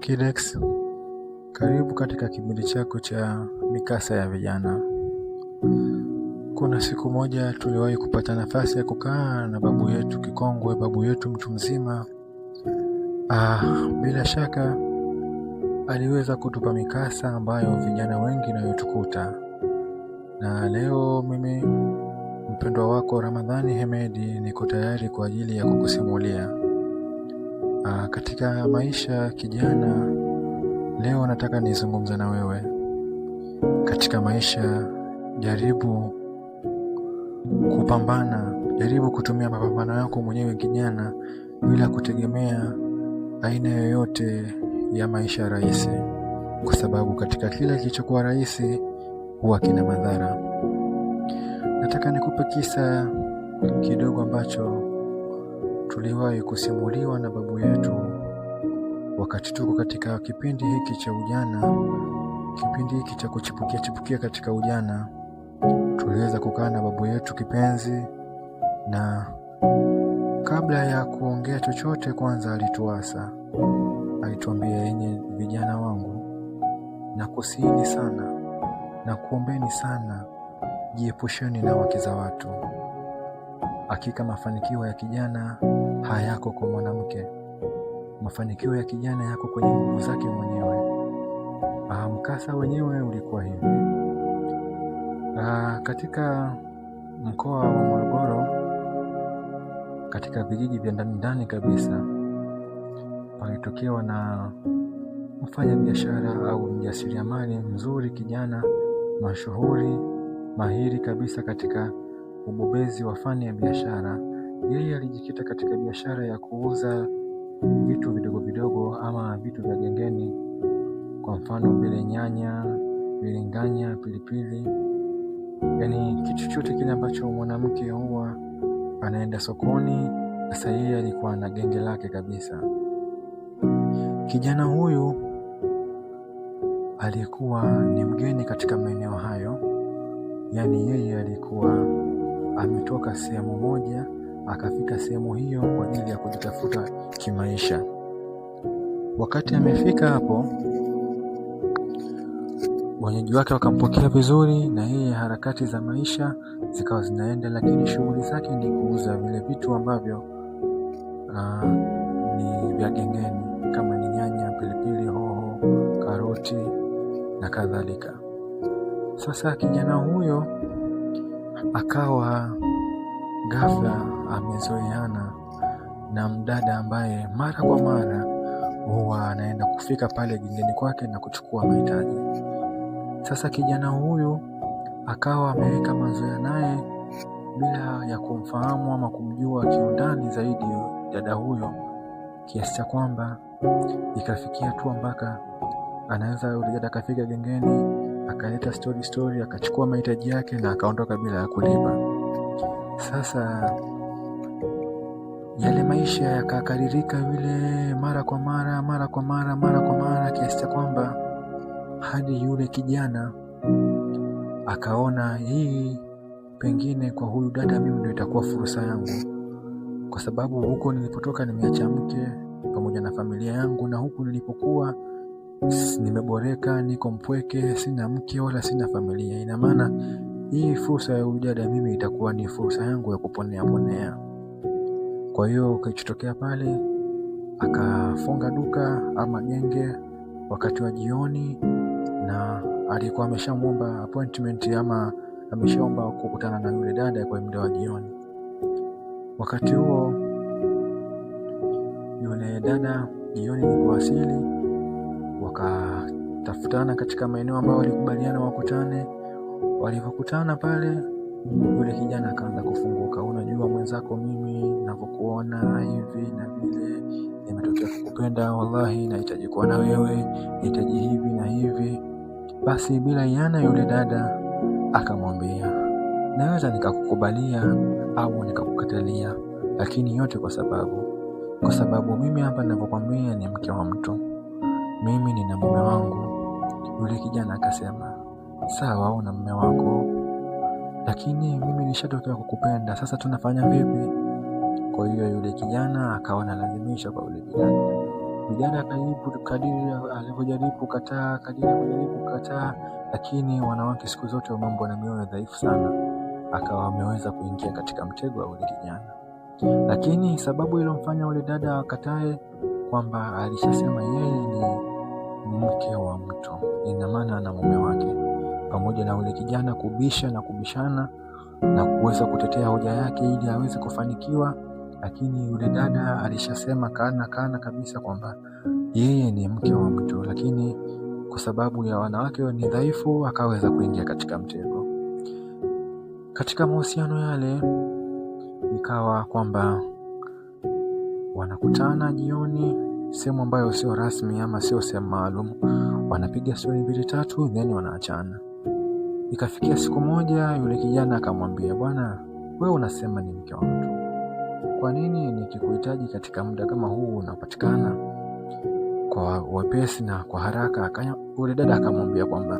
Kidex. Karibu katika kipindi chako cha mikasa ya vijana. Kuna siku moja tuliwahi kupata nafasi ya kukaa na babu yetu kikongwe, babu yetu mtu mzima. Bila shaka aliweza kutupa mikasa ambayo vijana wengi inayotukuta, na leo mimi mpendwa wako Ramadhani Hemedi niko tayari kwa ajili ya kukusimulia. Katika maisha kijana, leo nataka nizungumza na wewe. Katika maisha, jaribu kupambana, jaribu kutumia mapambano yako mwenyewe kijana, bila kutegemea aina yoyote ya maisha rahisi, kwa sababu katika kila kilichokuwa rahisi huwa kina madhara. Nataka nikupe kisa kidogo ambacho tuliwahi kusimuliwa na babu yetu wakati tuko katika kipindi hiki cha ujana, kipindi hiki cha kuchipukia chipukia katika ujana. Tuliweza kukaa na babu yetu kipenzi, na kabla ya kuongea chochote, kwanza alituasa, alituambia, yenye vijana wangu, nakusihini sana na kuombeni sana, jiepusheni na wake za watu. Hakika mafanikio ya kijana hayako kwa mwanamke, mafanikio ya kijana yako kwenye nguvu zake mwenyewe. Mkasa wenyewe ulikuwa hivi. Katika mkoa wa Morogoro, katika vijiji vya ndani ndani kabisa, palitokewa na mfanya biashara au mjasiriamali mzuri, kijana mashuhuri mahiri kabisa katika ubobezi wa fani ya biashara. Yeye alijikita katika biashara ya kuuza vitu vidogo vidogo ama vitu vya gengeni, kwa mfano vile nyanya, bilinganya, pilipili, yaani kitu chochote kile ambacho mwanamke huwa anaenda sokoni. Sasa yeye alikuwa na genge lake kabisa. Kijana huyu alikuwa ni mgeni katika maeneo hayo, yaani yeye alikuwa ametoka sehemu moja akafika sehemu hiyo kwa ajili ya kujitafuta kimaisha. Wakati amefika hapo, wenyeji wake wakampokea vizuri, na yeye harakati za maisha zikawa zinaenda, lakini shughuli zake ni kuuza vile vitu ambavyo ni vya gengeni kama ni nyanya, pilipili, hoho, karoti na kadhalika. Sasa kijana huyo akawa ghafla amezoeana na mdada ambaye mara kwa mara huwa anaenda kufika pale gengeni kwake na kuchukua mahitaji. Sasa kijana huyu akawa ameweka mazoea naye bila ya kumfahamu ama kumjua kiundani zaidi dada huyo, kiasi cha kwamba ikafikia hatua mpaka anaweza yule dada akafika gengeni akaleta story story, akachukua mahitaji yake na akaondoka bila ya kulipa. Sasa yale maisha yakakaririka vile mara kwa mara mara kwa mara mara kwa mara, kiasi cha kwamba hadi yule kijana akaona hii pengine kwa huyu dada mimi ndio itakuwa fursa yangu, kwa sababu huko nilipotoka nimeacha mke pamoja na familia yangu, na huku nilipokuwa nimeboreka, niko mpweke, sina mke wala sina familia. Ina maana hii fursa ya huyu dada mimi itakuwa ni fursa yangu ya kuponea ponea. Kwa hiyo kilichotokea pale, akafunga duka ama genge wakati wa jioni, na alikuwa ameshamwomba appointment ama ameshaomba kukutana na yule dada kwa muda wa jioni. Wakati huo yule dada jioni ilipowasili, wakatafutana katika maeneo ambayo walikubaliana wakutane. Walivyokutana pale, yule kijana akaanza kufunguka, unajua mwenzako, mimi ninavyokuona hivi na vile, nimetokea kukupenda, wallahi nahitaji kuwa na wewe, nahitaji hivi na hivi. Basi bila yana, yule dada akamwambia, naweza nikakukubalia au nikakukatalia, lakini yote kwa sababu mimi hapa ninavyokwambia ni mke wa mtu, mimi nina mume wangu. Yule kijana akasema, sawa, una mume wako, lakini mimi nishatokea kukupenda, sasa tunafanya vipi? Kwa hiyo yule kijana akawa analazimisha kwa yule bidada. Dada akajaribu kadiri alivyojaribu kukataa, kadiri alivyojaribu kukataa, lakini wanawake siku zote wameumbwa na mioyo dhaifu sana, akawa ameweza kuingia katika mtego wa ule kijana. Lakini sababu iliyomfanya yule dada akatae kwamba alishasema yeye ni mke wa mtu, ina maana ana mume wake. Pamoja na yule kijana kubisha na kubishana na kuweza kutetea hoja yake ili aweze kufanikiwa, lakini yule dada alishasema kana kana kabisa kwamba yeye ni mke wa mtu, lakini kwa sababu ya wanawake ni dhaifu, akaweza kuingia katika mtego. Katika mahusiano yale ikawa kwamba wanakutana jioni sehemu ambayo sio rasmi ama sio sehemu maalum, wanapiga stori mbili tatu, then wanaachana. Ikafikia siku moja, yule kijana akamwambia, bwana, wewe unasema ni mke wa mtu, kwa nini nikikuhitaji katika muda kama huu unapatikana kwa wepesi na kwa haraka? Yule dada akamwambia kwamba